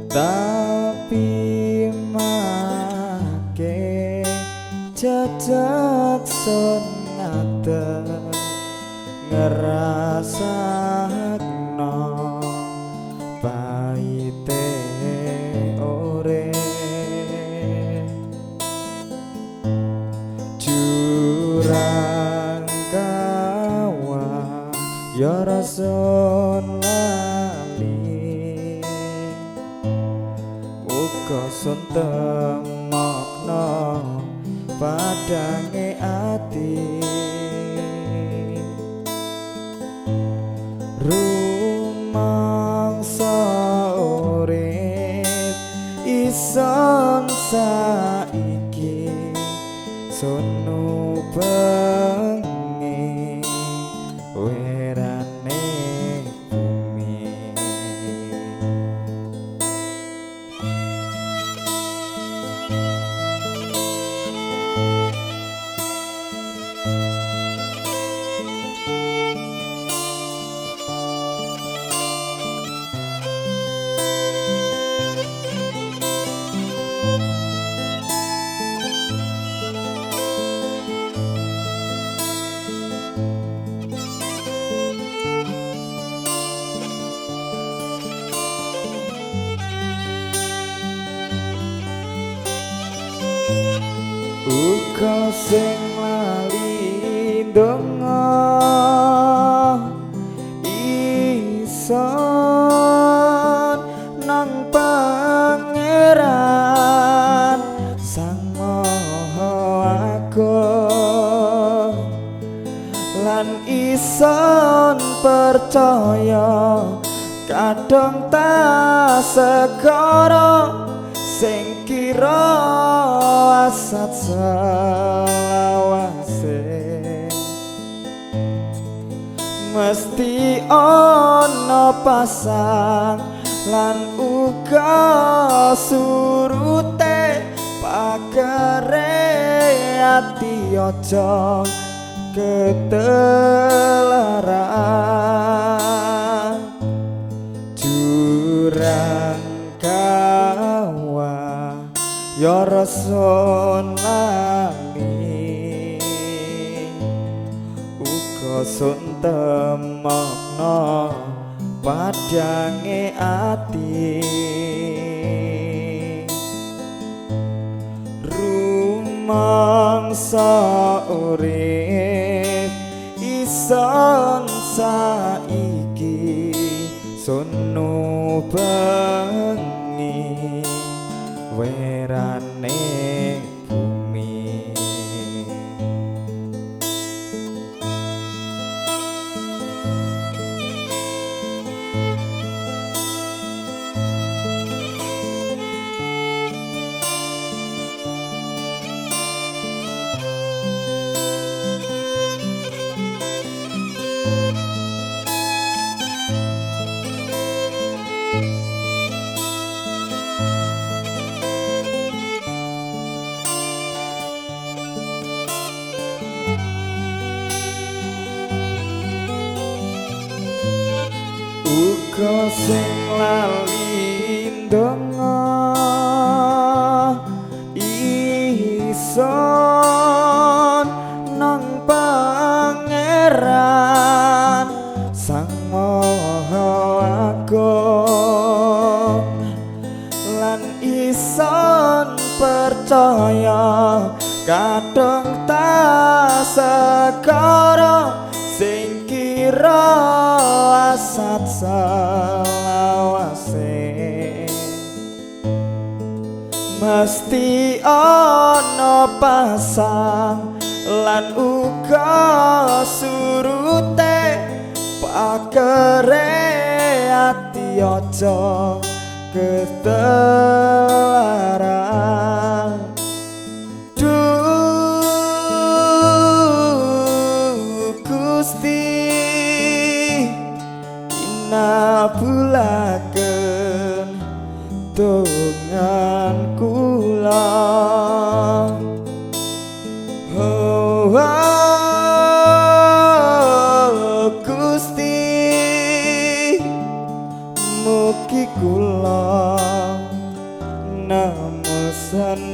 Tapi make jejeg sun ngadeg ngrasakno paite urip. Jurang kawah ya rasun lali, uga sun temokno padange ati. Rumangsa urip ison saiki sunu bengi werane bumi. Uga sing lali ndonga ison nang Pangeran Sang Maha Agung, lan ison percaya kadung ta segara sing kira asat selawase. Mesti ana pasang lan uga surute, pagere ati aja ketelaran. Jurang kawah ya rasun lali, uga sun temokno padange ati. Rumangsa urip ison saiki sunu bengi werane bumi. Uga sing lali ndonga ison nang Pangeran Sang Maha Agung, lan ison percaya kadung ta segara sing kira asat selawase. Mesti ana pasang lan uga surute, pagere ati aja ketelaran. Duh Gusti kinabulaken dongan kula. Oh, oh Gusti, mugi Kula namung senenge